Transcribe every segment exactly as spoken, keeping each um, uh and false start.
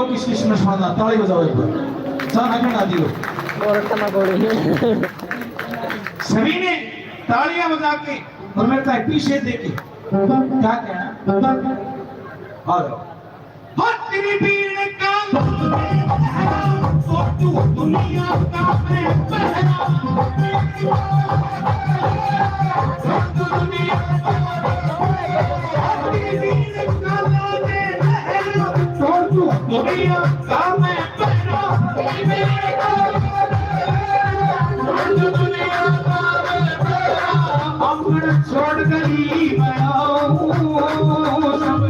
किस किस में सुनना, ताली बजाओ एक बार। जाना क्यों ना दियो। और खाना बोले। सभी ने तालियां बजा के और मेरे ताई पीछे दे के। क्या क्या? आ जाओ। हो तेरी बीन का नाम है पहरा, तो तू दुनिया का मैं पहरा। हो तेरी बीन का नाम है पहरा, तो तू दुनिया का मैं पहरा। छोड़ गली बनाऊं, सब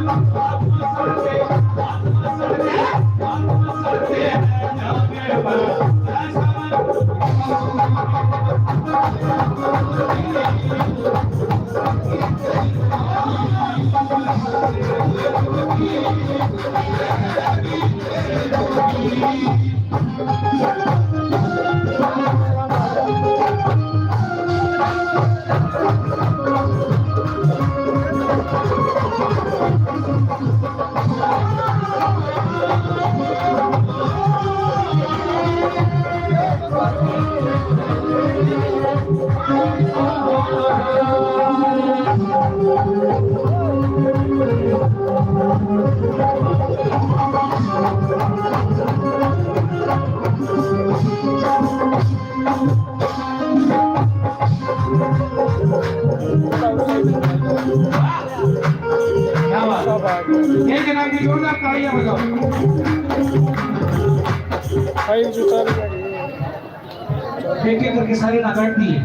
क्या बात है। एक जनाब की जोरदार तालियां बजाओ। एक एक करके सारे ना काट दिए।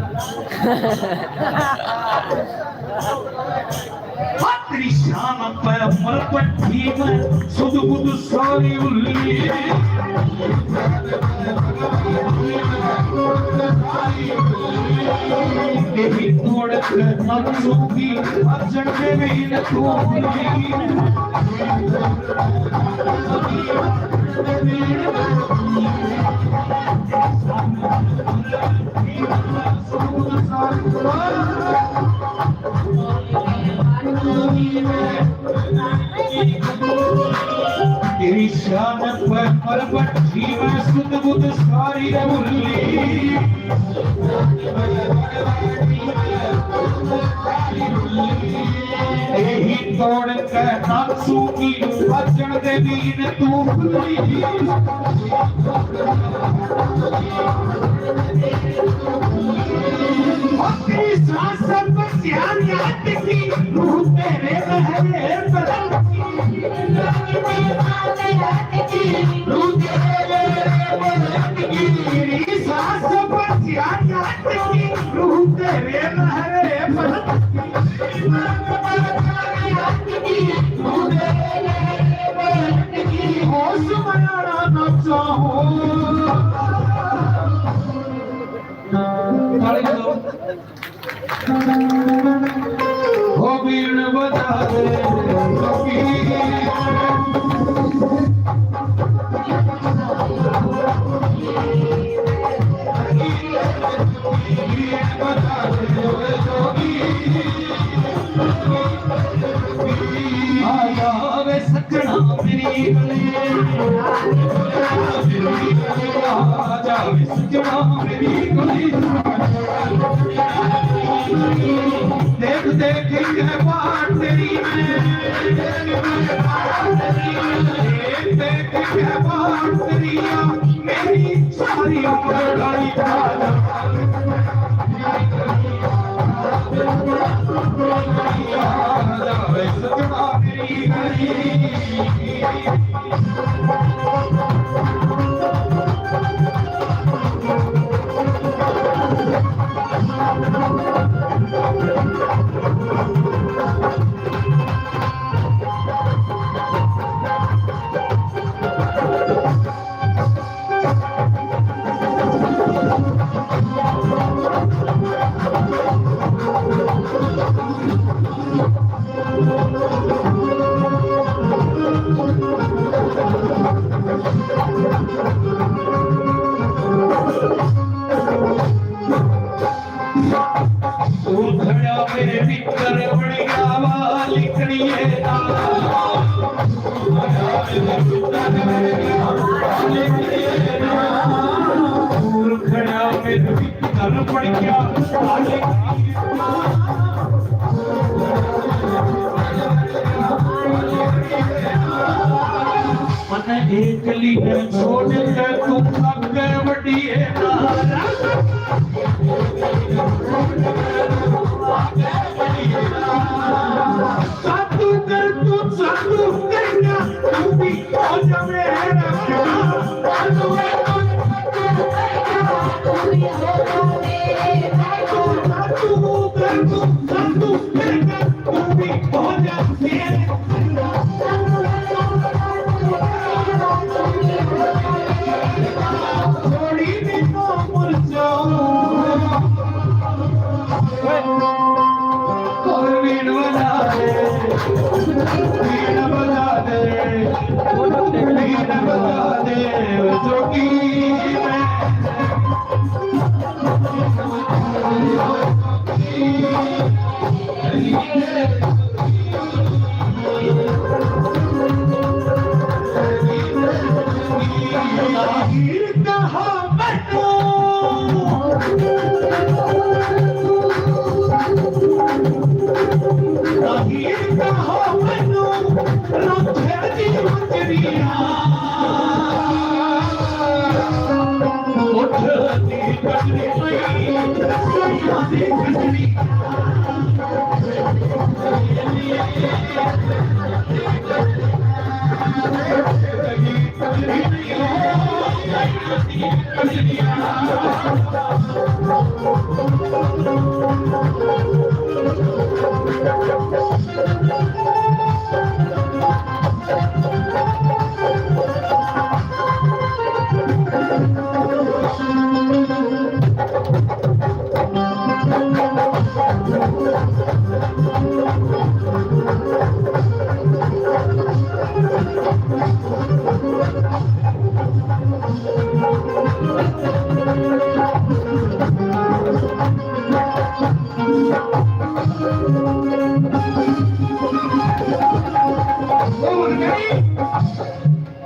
तेरी शान पे मरपट्टी में सुध बुध सारी उल्ली। यही तोड़ के नक्सू की अर्जन में भी न तू। तेरी शान पर परबत जी में सुध बुध सारी उल्ली। यही तोड़ के नासू की बचन दे दीन तू। अपनी सांस पर ध्यान याद की, रूह तेरे बहरे बदन की। रूह तेरे बहरे बदन की। सांस पर ध्यान याद की, रूह तेरे बहरे बदन की। होश में आना ना चाहूं। ताली बजाओ। हो बीन बजा दे। आजा वे सजना मेरी गली, आजा वे सजना मेरी गली। देख देख के बाट तेरी मैं, देख देख के बाट तेरी मेरी सारी उम्र ढाई। तू खड़ा मेरे भीतर बड़ी आवाज लिखनी है। पड़ गया। मने एकली ने छोड़ के तू आगे बढ़िए ना। जादू कर तू, जादू करना, तू भी हो जावे।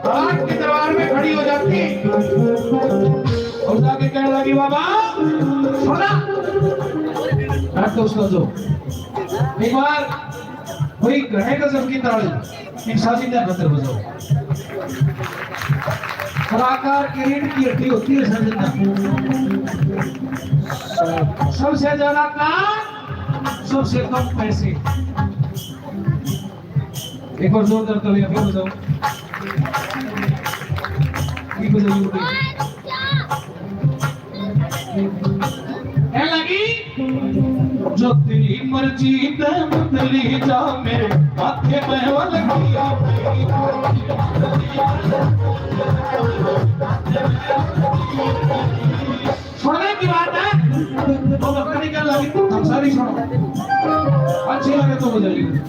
आज के दरबार में खड़ी हो जाती और जाके कहने लगी, "बाबा, सुना।" हट तो उसका जो। एक बार कोई घणे गजब की ताली इन शादी का खतर बजाओ। कलाकार की रीढ़ की हड्डी होती है शादी का। सबसे ज्यादा काम, सबसे कम पैसे। एक बार जोरदार तालियां फिर बजाओ। ये बजाइए, बजाइए। कहने लगी, "जो तेरी मर्जी ते बदली जा, मेरे माथे में वो लगी आ।" सुनने की बात है, वो बकरी का लगी, हम सारी सुनो। अच्छी लगे तो बजाइए।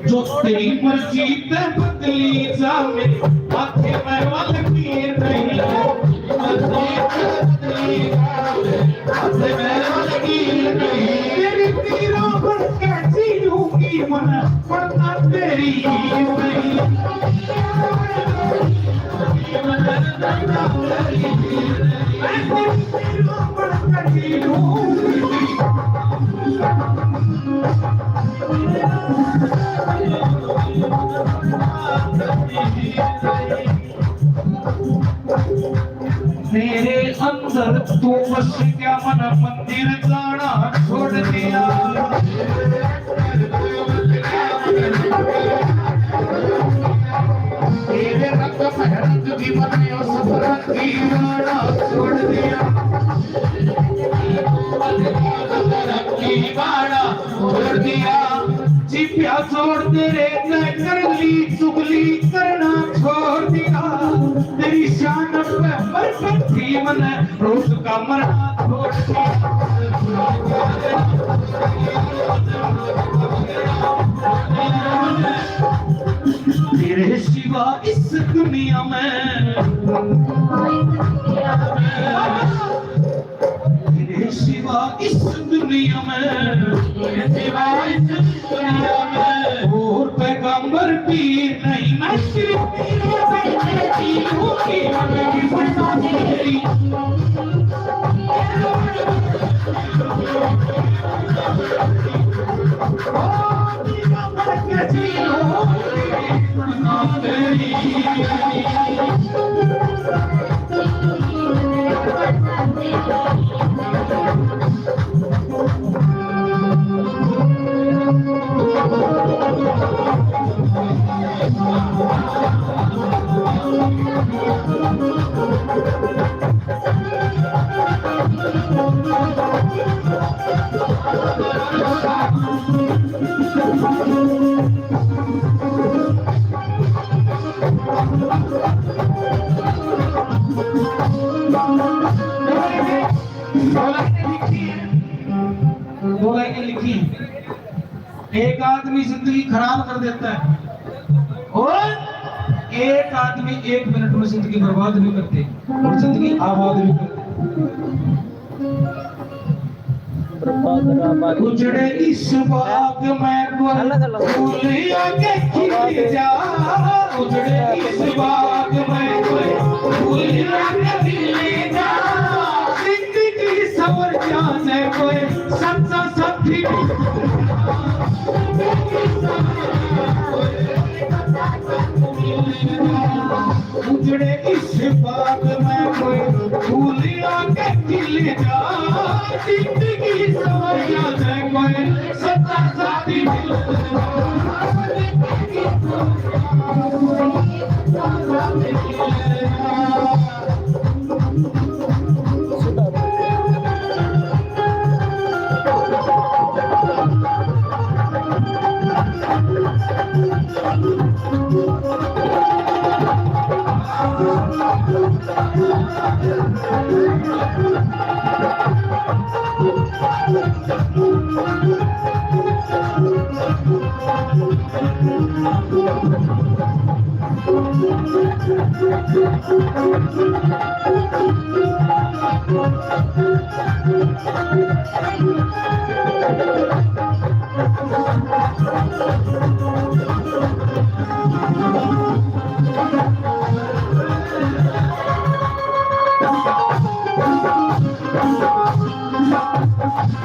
जो तेरी मर्जी ते बदली जा, मेरे माथे में वो लगी नहीं। तेरी तीरों पर कैसी लूंगी मन, पड़ता तेरी ही नहीं। मैं तेरी तीरों पर कैसी लूंगी। मेरे अंदर तू बस गया, मन मंदिर जाना छोड़ दिया। तेरे रंग में रंग भी बने, उस रंग की जाना छोड़ दिया। रंग की बाड़ा छोड़ दिया। चिप्या छोड़ तेरे, तै कर ली चुगली, करना छोड़ दिया। तेरी शान पे मर सकती मन, रोज का मरना छोड़ दिया। तेरे सिवा इस दुनिया में, तेरे सिवा इस दुनिया में, तेरे सिवा इस दुनिया में और पैगंबर भी नहीं। मैं सिर्फ तेरे बंदे की हूँ, कि हमें भी फरमा दे तेरी। दो लाइनें लिखी हैं, दो लाइनें लिखी हैं। एक आदमी जिंदगी खराब कर देता है और एक आदमी एक मिनट में जिंदगी बर्बाद भी करते हैं और जिंदगी आबाद भी करते हैं। उजड़े इस बाग में कोई फूल आके खिल जा, उजड़े इस बाग में कोई फूल आके खिल जा, जिंदगी संवर जाने कोई सच्चा साथी मिल जा। उजड़े इस बाग में कोई फूल आके खिल जा, जिंदगी संवर जाने कोई सच्चा साथी मिल जा।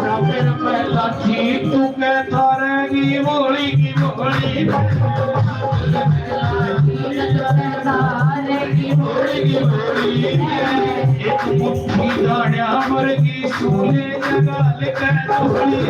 रामे रामे लाठी तू के थारे की बोली की बोली। एक मुट्ठी दाण्या वर्गी सूले जगाल के धूली।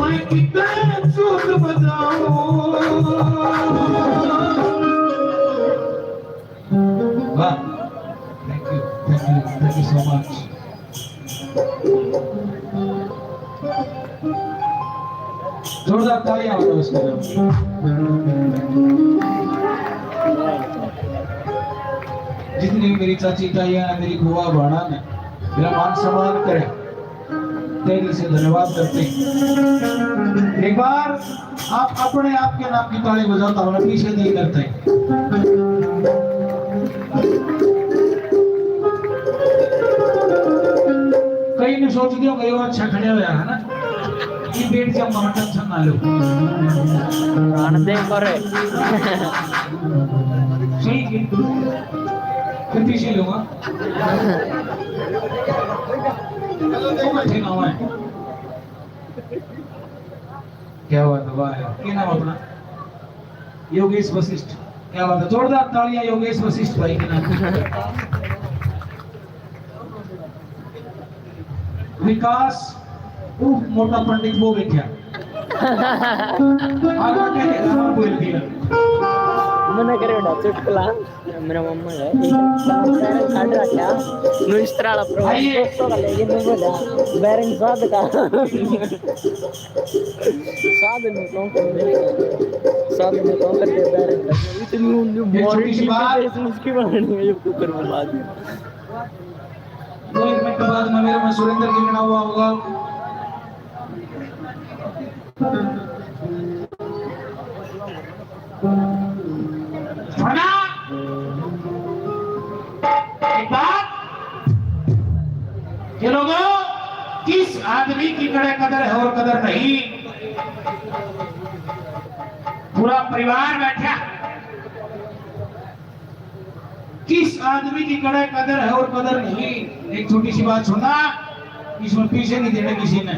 मैं कितना चूक बजाऊं। वाह, thank you, thank you, thank you so much। जोरदार तालियां हो इसके लिए। जितनी भी मेरी चाची ताइयां हैं, मेरी बुआ भाणा ने मेरा मान सम्मान करे, तहे दिल से धन्यवाद करते हैं। एक बार आप अपने आप के नाम की ताली बजाता हो, पीछे नहीं करते। कई नहीं सोचते हो, कई बार अच्छा खड़े हो यार, है ना? ये पेट के मामला टेंशन ना लो। आनंद देव करे। सही की। फिर पीछे लो, हाँ। क्या बात है, वाह यार। क्या नाम अपना? योगेश वशिष्ठ। क्या बात है, जोरदार तालियां योगेश वशिष्ठ भाई के नाम। विकास उर्फ मोटा पंडित वो बैठा। आगे क्या कहता है, बोल दिया। मना करे बेटा, चुटकुला। मेरा मामा है, एक बैरंग काट रखा, नु इस तरह वाला प्रॉब्लम, दोस्तों का लेके नु बोला, बैरंग साध का। साध नु कौन कर, साध नु कौन कर दे बैरंग का। इतनी उन्हें ये छोटी सी बात। इसमें इसकी बनानी है, ये कुकर में बात। दो एक मिनट बाद में मेरे में सुरेंद्र जी बना हुआ होगा। सुनना एक बात, ये लोगों, किस आदमी की कड़े कदर है और कदर नहीं? पूरा परिवार बैठा। किस आदमी की कड़े कदर है और कदर नहीं? एक छोटी सी बात सुनना, इसमें पैसे नहीं देने किसी ने।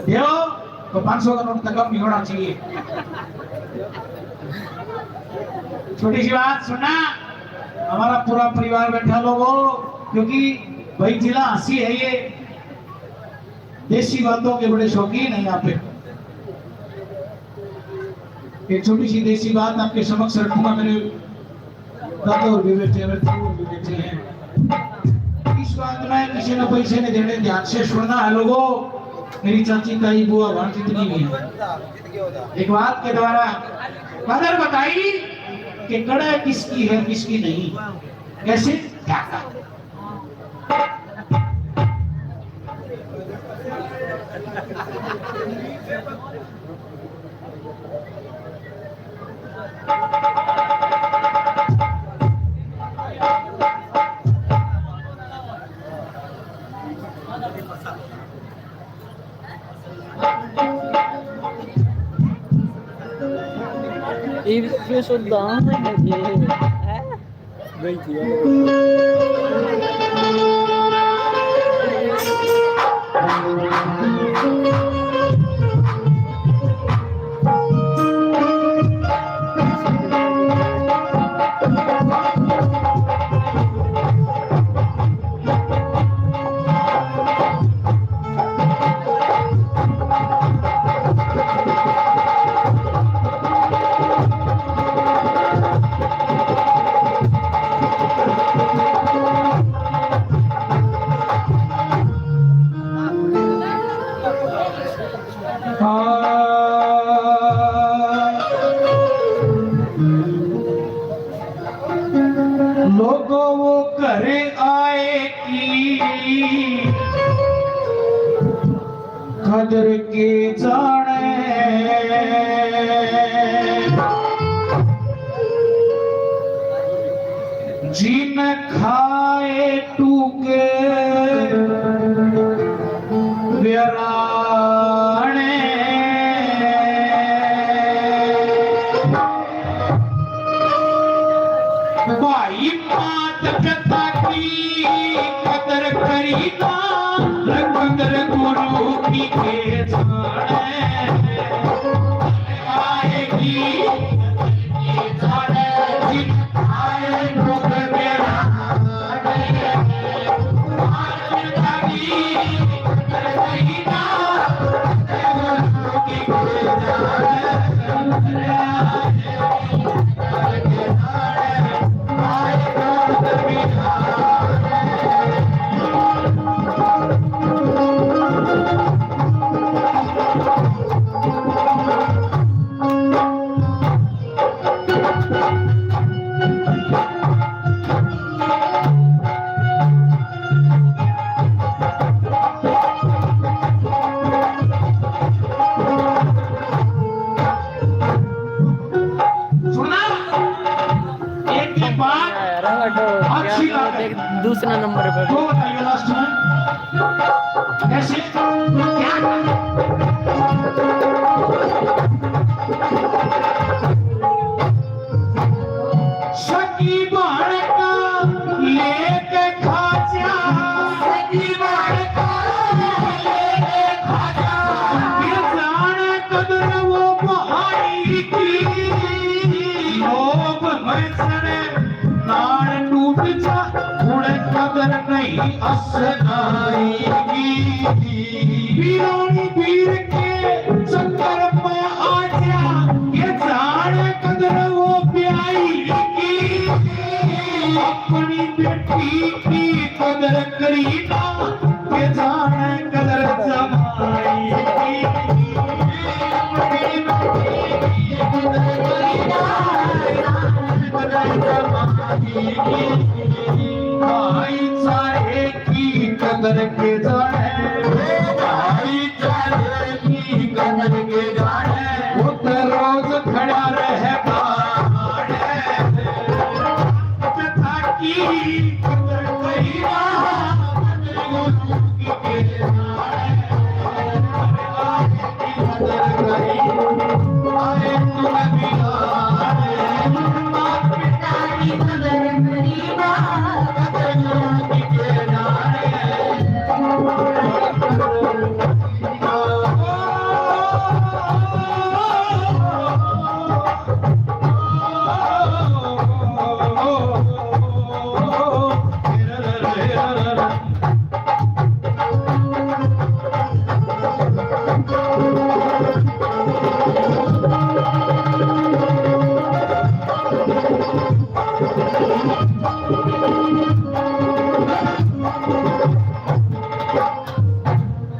दो तो पाँच सौ का नोट तक कम नहीं होना चाहिए। छोटी सी बात सुनना, हमारा पूरा परिवार बैठा लोगों, क्योंकि भाई जिला हंसी है ये, देसी बातों के बड़े शौकीन हैं यहाँ पे। एक छोटी सी देसी बात आपके समक्ष रखूंगा। मेरे दादा और भी बैठे हैं, मेरे ताऊ और भी बैठे हैं। इस बात में किसी ने पैसे नहीं देने, ध्यान से सुनना है लोगों। मेरी चाची, ताई, बुआ, भाण जितनी भी हैं, एक बात के द्वारा कदर बताई कि कड़े किसकी है, किसकी नहीं, कैसे, क्या। इसमें सुधार है। लोगों वो घर आए की कदर के जाने, जिन खाए टूके व्यराने। भाई मात पिता की कदर करी ना, कदर गुरु की के जाने। आएगी, आएगी, आए दुख मेरा। सुना? एक, एक बात अच्छी बात है। दूसरा नंबर पे। दो बताइए लास्ट में। कैसे? क्या? सगी बहन का लेके खाजा, सगी बहन का लेके खाजा, ये जाने कदर वो भाई की, लोभ में सड़े नाड़ टूट जा, उड़े कदर नहीं असनाई की। पीरानी पीर के चक्कर में आ जा, ये जान की कदर करी ना, के जाने कदर जमाई की। कदर जमाई की। भाईचारे की कदर के जाने, भाईचारे की कदर के जाने, वो तो रोज खड़ा रहता है।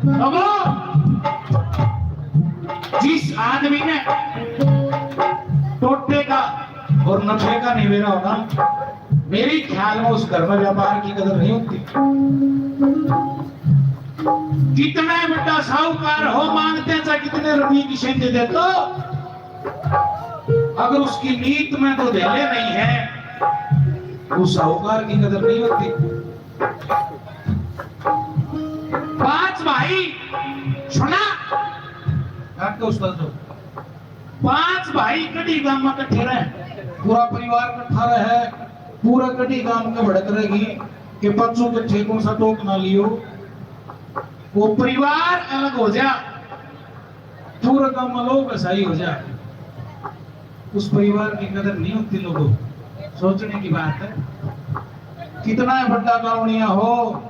बाबा, जिस आदमी ने टोटे का और नफे का नहीं बेरा होता, मेरे ख्याल में उस घर में व्यापार की कदर नहीं होती। कितना बड़ा साहूकार हो, मांगते चाहे कितने रुपये की सेंध दे दो, अगर उसकी नीत में तो धेले नहीं है, उस साहूकार की कदर नहीं होती। पांच भाई, सुना, डॉक्टर उस्ताद साहब, पांच भाई कड़ी गांव में इकट्ठे रहे, पूरा परिवार इकट्ठा रहे, पूरा कड़ी गांव के भड़क रहेगी कि बच्चों के ठेकों से टोक ना लियो, वो परिवार अलग हो जा, पूरा गांव में लोग ऐसा ही हो जा। उस परिवार की कदर नहीं होती लोगों, सोचने की बात है। कितना बड़ा गावणिया हो,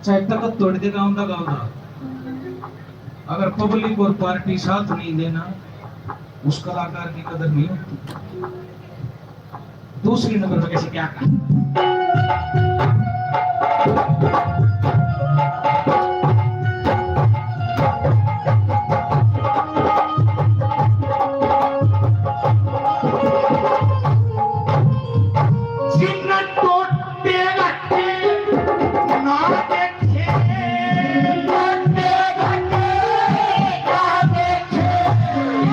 चाहे तख्त तोड़ दे गाँव का गाँव का, अगर पब्लिक और पार्टी साथ नहीं देना, उस कलाकार की कदर नहीं होती। दूसरी नंबर पर कैसे क्या कहा? जिन टोटे घटे ना देखे, टोटे घटे ना देखे,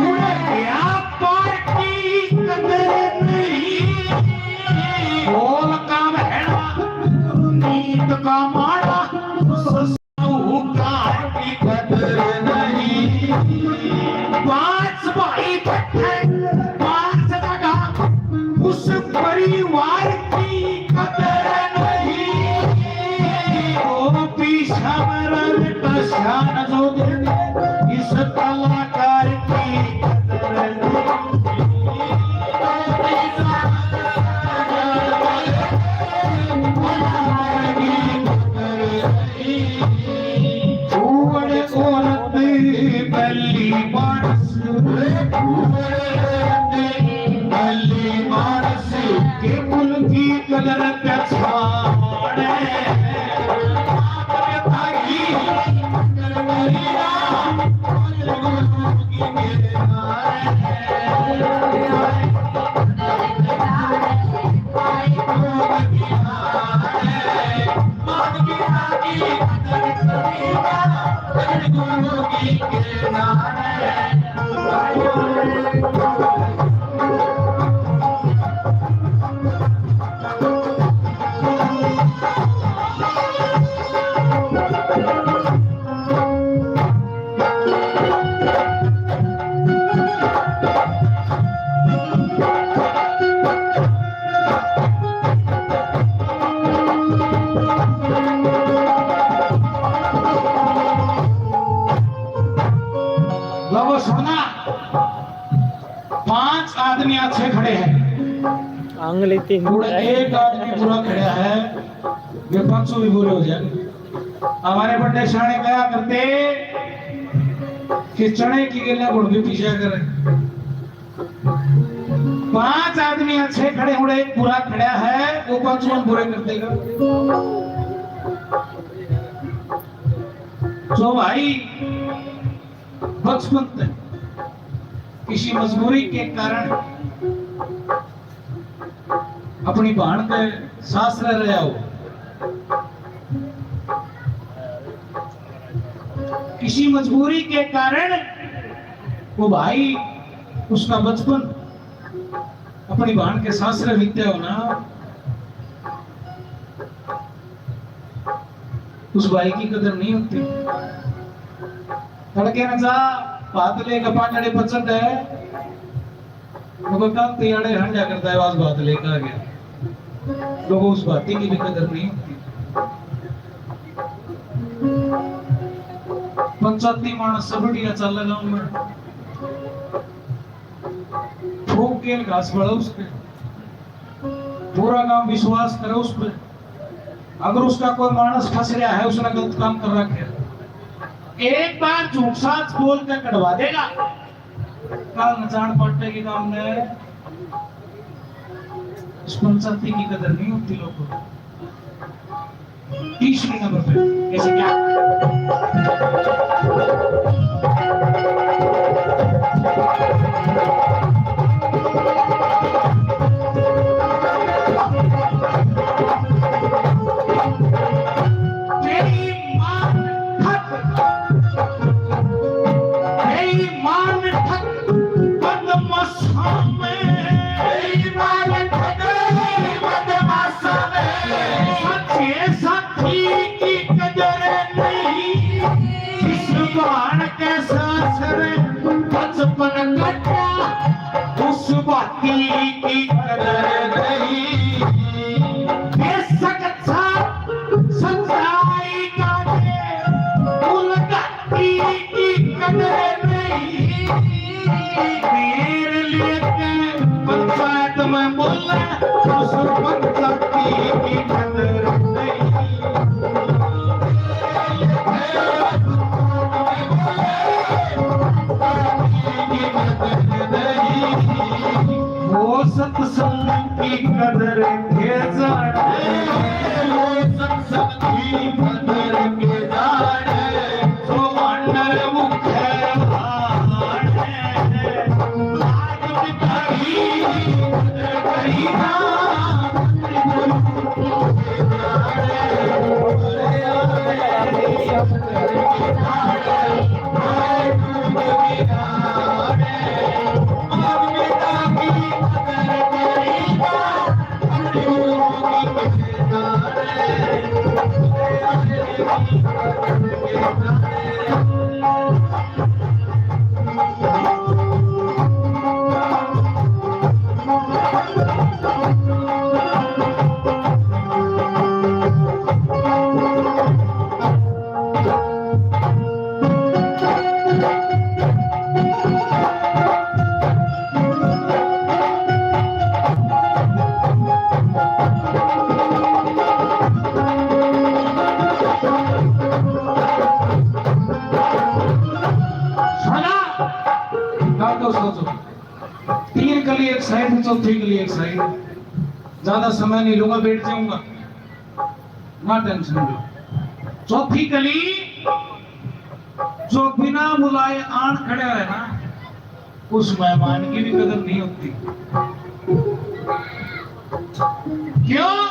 उड़े व्यापार की कदर नहीं। बोल का बहरा, नीत का माड़ा, साहूकार की कदर नहीं। पांच भाई इकट्ठे, पांच जगह, उस परिवार की कदर नहीं। ओ पीछा मेरा बेटा शान जो दे, इस कलाकार की कदर नहीं। भूवड़ औरत बल्ली मानस, भूवड़ औरत बल्ली मानस, के कुल की कदर पछाड़े। लो सुनना, पांच आदमी अच्छे खड़े हैं, आंगली तीन और एक आदमी बुरा खड़ा है, वे पांचों भी बुरे हो जाएंगे। हमारे बड़े शाणे कहा करते कि चने की गेला घुड़ के पीछा करे। पांच आदमी अच्छे खड़े होंगे, एक बुरा खड़ा है, वो पांचवा बुरे कर देगा। तो भाई, बचपन तक किसी मजबूरी के कारण अपनी भाण के सासरे रहा हो, किसी मजबूरी के कारण वो भाई, उसका बचपन अपनी भाण के सासरे बीत्या हो ना, उस भाई की कदर नहीं होती। तड़के न जा, भात लेके पांजड़े पर चढ़ है, वो कल तियाड़े हंडा करता है, आज भात लेकर आ गया। लोगों, उस भाती की भी कदर नहीं होती। पंचायती माणस सबड़िया चल गांव में, फूक के घास बड़ा उस पे, पूरा गांव विश्वास करे उस पे। अगर उसका कोई माणस फंस रहा है, उसने गलत काम कर रखे है, एक बार झूठ साच बोल के कढ़वा देगा, कल नचाण पाटे के काम ने इस पंचायती की कदर नहीं होती लोगों। तीसरे नंबर पे, जैसे क्या? तेरी माँ, बेईमान ठग बदमाशा में। बेईमान ठग बदमाशा में। सच्चे साथी की कदर नहीं। जिस भाण के सासरे बचपन कटा, उस भाती की कदर नहीं। बेशक अच्छा सच्चाई का दे, उलगट्टी की कदर नहीं। मेरे लिए के पंचायत में बोले, उस पंचायती की कदर नहीं। वो सत्संग की कदर के जाने, वो सत्संग की कदर के जाने, जो वांडर मुखे भाणे। आज भी कहीं कदर करी ना। सुना? गाओ तो सोचो। तीन कली एक साइड, चौथी कली एक साइड। ज्यादा समय नहीं लूंगा, बैठ जाऊंगा, ना टेंशन लो। चौथी कली जो बिना बुलाए आन खड़ा है ना, उस मेहमान की भी कदर नहीं होती। क्यों?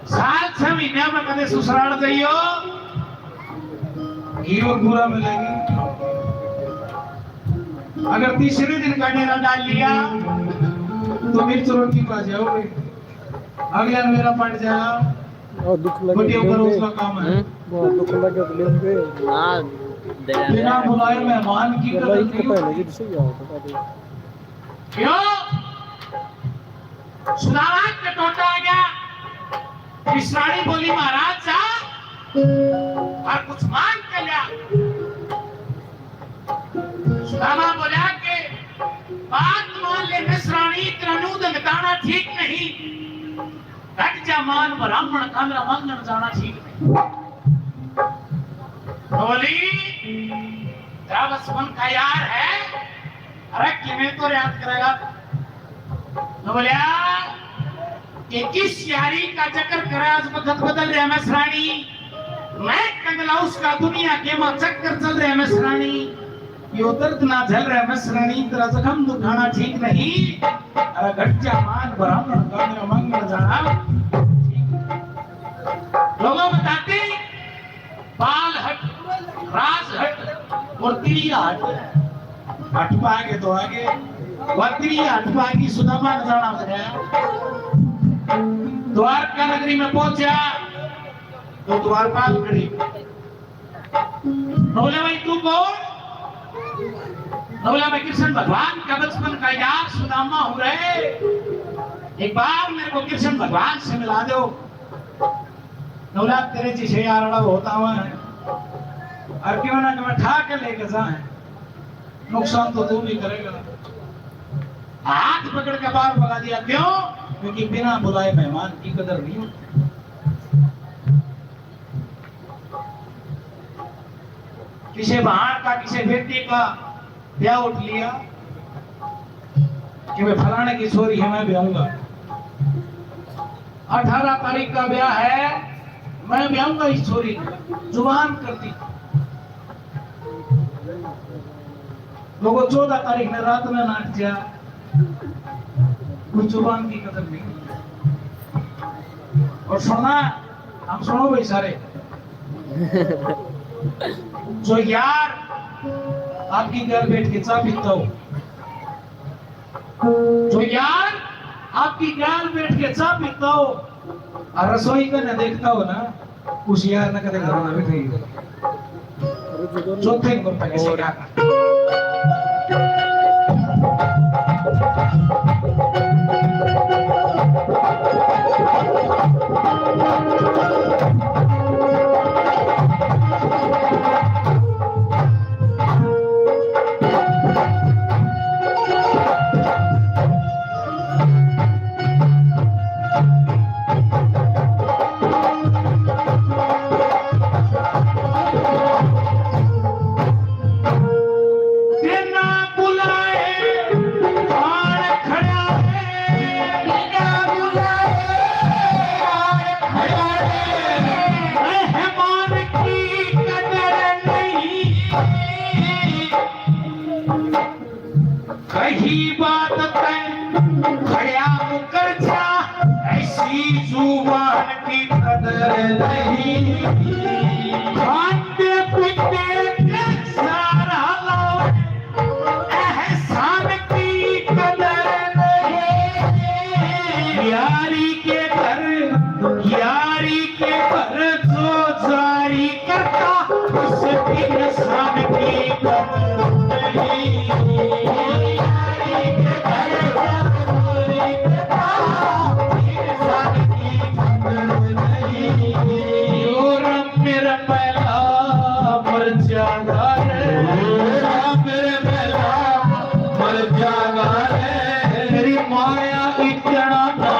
साल छह महीने में कदे ससुराल जाइयो, ये और बुरा मिलेगी। अगर तीसरे दिन का डेरा डाल लिया, तो मिर्च रोटी पा जाओगे। अगला मेरा पड़ जाएगा। और दुख लगे बड़े ऊपर उसका काम है। हम्म? बहुत दुख लगे तो लेंगे। हाँ, दे बिना बुलाए मेहमान की कदर नहीं होती। क्यों? सुदामा के टोटा आ गया। मिश्राणी बोली, "महाराज जा, और कुछ मांग के ल्या।" सुदामा बोला कि, "बात मान ले मिश्राणी, तेरा मुंह दंगताना ठीक नहीं। घट जा मान ब्राह्मण का, मेरा मांगण जाना ठीक नहीं।" तो बोली, "तेरा बचपन का यार है, अरे किमें तो याद करेगा।" तो बोलिया कि किस यारी का जिक्र करे, आज बखत बदल रहा है, मैं सराणी। मैं कंगला उसका दुनिया के मां चक्कर चल रहा है, मैं सराणी। यो दर्द ना झल रहा है, मैं सराणी। तेरा जख्म दुखाना ठीक नहीं। अरे घट जा मान ब्राह्मण का, मेरा मंगल जाना। लोगों बताते, बाल हट, राज हट और तिरिया हट। हट पाएंगे तो आगे, वह तिरिया हट पाएगी, सुदामा ने जाना हो गया। द्वारका नगरी में पहुंचा तो द्वारपाल खड़ी। बोले, भाई तू कौन? बोला, मैं कृष्ण भगवान का बचपन का यार सुदामा हूँ रे, एक बार मेरे को कृष्ण भगवान से मिला दो। बोला, तेरे जिसे यार होता हुआ है, और क्यों ना क्यों ठा के लेके जाए, नुकसान तो तू भी करेगा। हाथ पकड़ के बाहर भगा दिया। क्यों? क्योंकि बिना बुलाए मेहमान की कदर नहीं होती। किसी भाण का, किसी बेटी का ब्याह उठ लिया कि मैं फलाने की छोरी है, मैं ब्याहूंगा। अठारह तारीख का ब्याह है, मैं ब्याहूंगा इस छोरी को। जुबान कर दी। लोगों, चौदह तारीख ने रात में नाट जा, कोई जुबान की कदर नहीं। और सुनना, हम सुनो भाई सारे, जो यार आपकी घर बैठ के चाय पीता हो, जो यार आपकी घर बैठ के चाय पीता हो और रसोई का न देखता हो ना, उस यार ने कदे घर में बैठे ही हो। चौथे नंबर पे किसी का बिना बुलाए आड़ खड़ा है, बिना बुलाए आड़ खड़ा है, मेहमान की कदर नहीं। कही बात तै खड़ा मुकर जा, ऐसी जुबान की कदर नहीं। खाते पीते के सारा लावे, एहसान की कदर नहीं। यारी के घर, यारी के घर जो जारी करता, उस इंसान की कदर नहीं। और मेरा पहला मर जागा रे, मेरा पहला मर जागा रे, तेरी माया इतना ना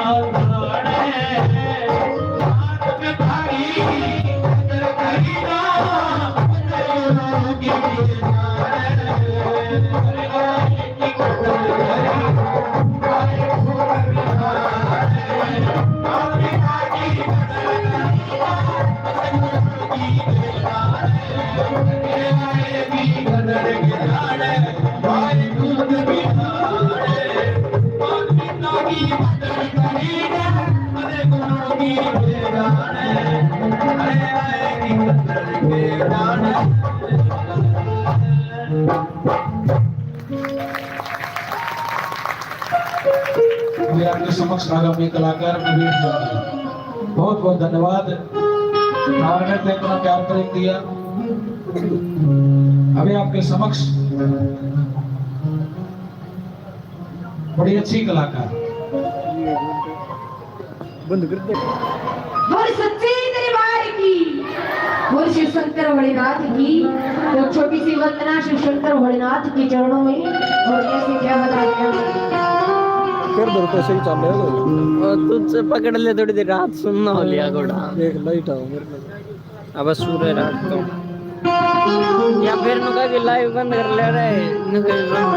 जाने। अभी आपके समक्ष आगामी कलाकार नवीन सिंह जी। बहुत बहुत धन्यवाद। आपने तो इतना प्यार प्रेम दिया। अभी आपके समक्ष बड़ी अच्छी कलाकार। बंद कर दे। बोल सच्चे दरबार की, बोल शिव शंकर भोलेनाथ की। तो छोटी सी वंदना शिव शंकर भोलेनाथ के चरणों में। और कैसे क्या बताते हैं। कर दो तो सही चल रहा है। और तुझसे पकड़ ले थोड़ी देर, रात सुनना हो लिया घोड़ा। देख लाइट आओ मेरे को। अब सूर्य रात तो या फिर नुका की लाइव बंद कर ले रहे, नुका की बंद।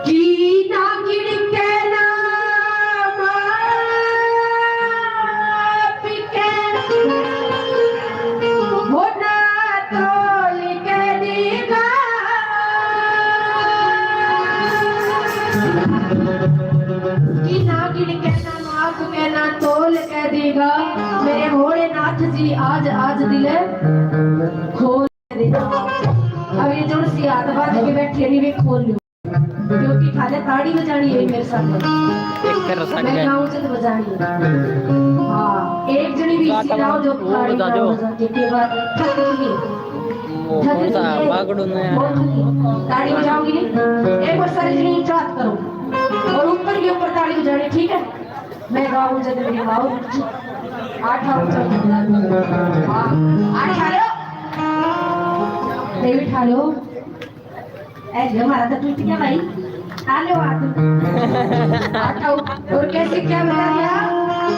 की ना कि ना गिन के, ना नाप के, ना तोल के देगा। मेरे भोलेनाथ जी आज, आज दिल खोल के देगा। अब ये जोर से हाथ बांध के बैठे नहीं, वे खोल लो। क्योंकि थाने ताड़ी बजानी है मेरे साथ। एक कर रसा मैं गया। गाऊं जद बजानी है। हाँ, एक जनी भी गाता इसी ना हो जो वो ताड़ी बजा बजाओ। बजा के, के बाद थक नहीं। वो थक कौन सा नहीं है। बागड़ू ने? बहुत थकी। ताड़ी बजाओगी नहीं? एक बार सारी जनी ऊंचा हाथ करो और ऊपर के ऊपर ताड़ी बजानी, ठीक है? मैं गाऊं जद मेरी माँ उठी। आठ आओ, चलो। हाँ, आठ आ लो। देवी ठा लो। ए, जो हमारा तो टूट गया भाई। आ लो, आ तू। आ तो, और कैसे क्या बना दिया?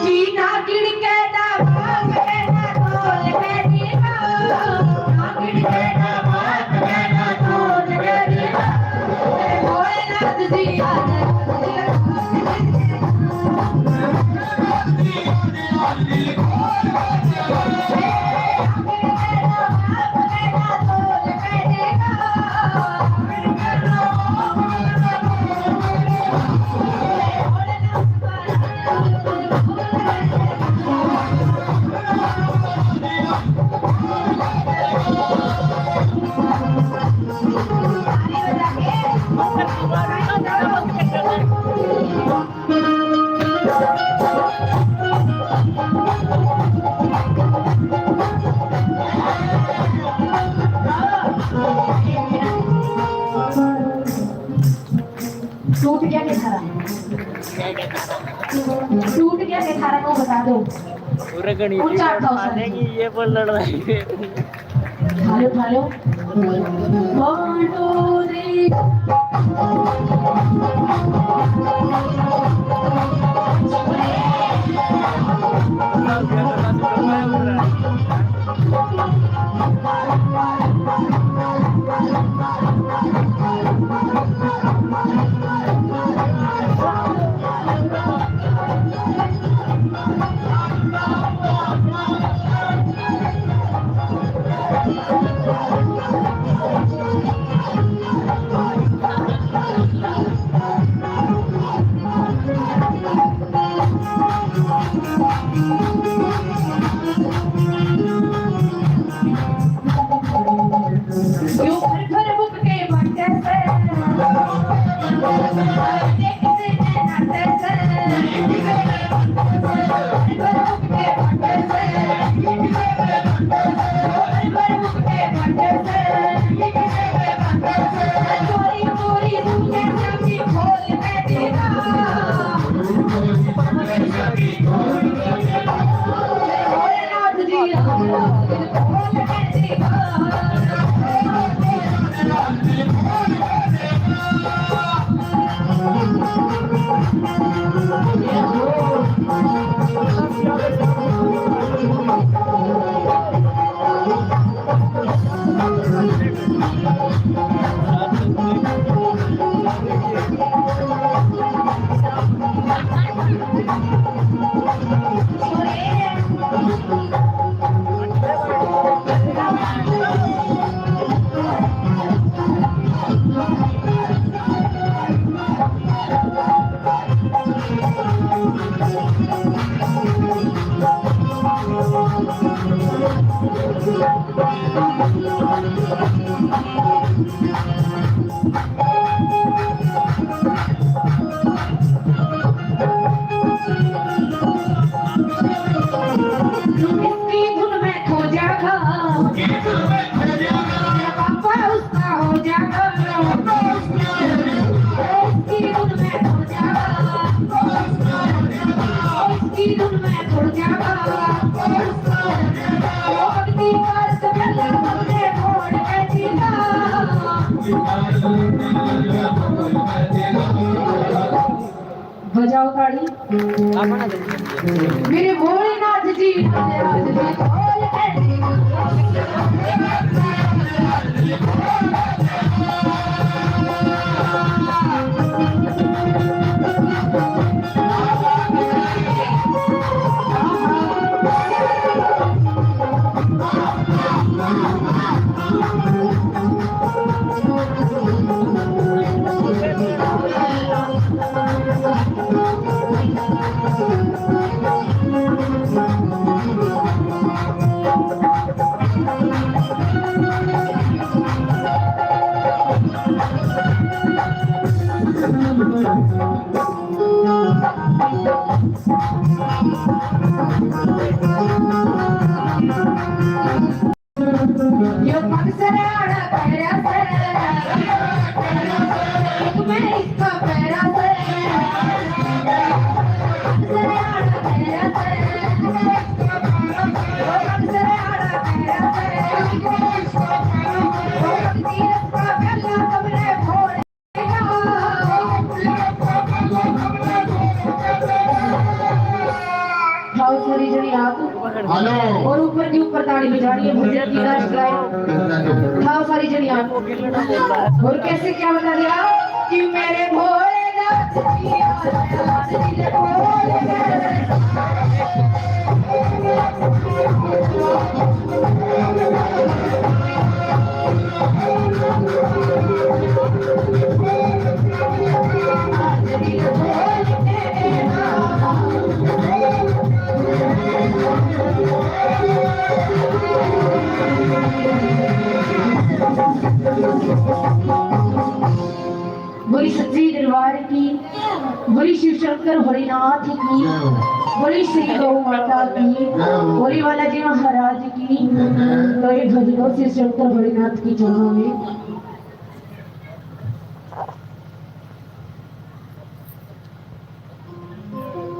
जी ना गिन के ना भाग के ना तोल के जी ना। ना गिन के ना भाग के ना तोल के जी ना। भोलेनाथ जी आ जा। टूट गया के थारा? टूट गया के थारा को बता दो। पूरे गणित ऊंचा उठाओ सर। ये बोल लड़ रहा है। उठा लो, उठा लो। बांटो रे। बजाओ ताड़ी। मेरे भोलेनाथ जी, महाराज जी, जनी हाथ हेलो। और ऊपर की ऊपर ताली बजानी है, भजन की लास्ट लाइन। उठाओ सारी जनी हाथ। और कैसे क्या बता दिया कि मेरे भोलेनाथ की आवाज़ दिल खोल दे। बोली सच्ची दरबार की, बोली शिव शंकर भोलेनाथ की, बोली श्री गौ माता की, बोली बालाजी महाराज की। तो ये भजनो शिव शंकर भोलेनाथ की चरणों में।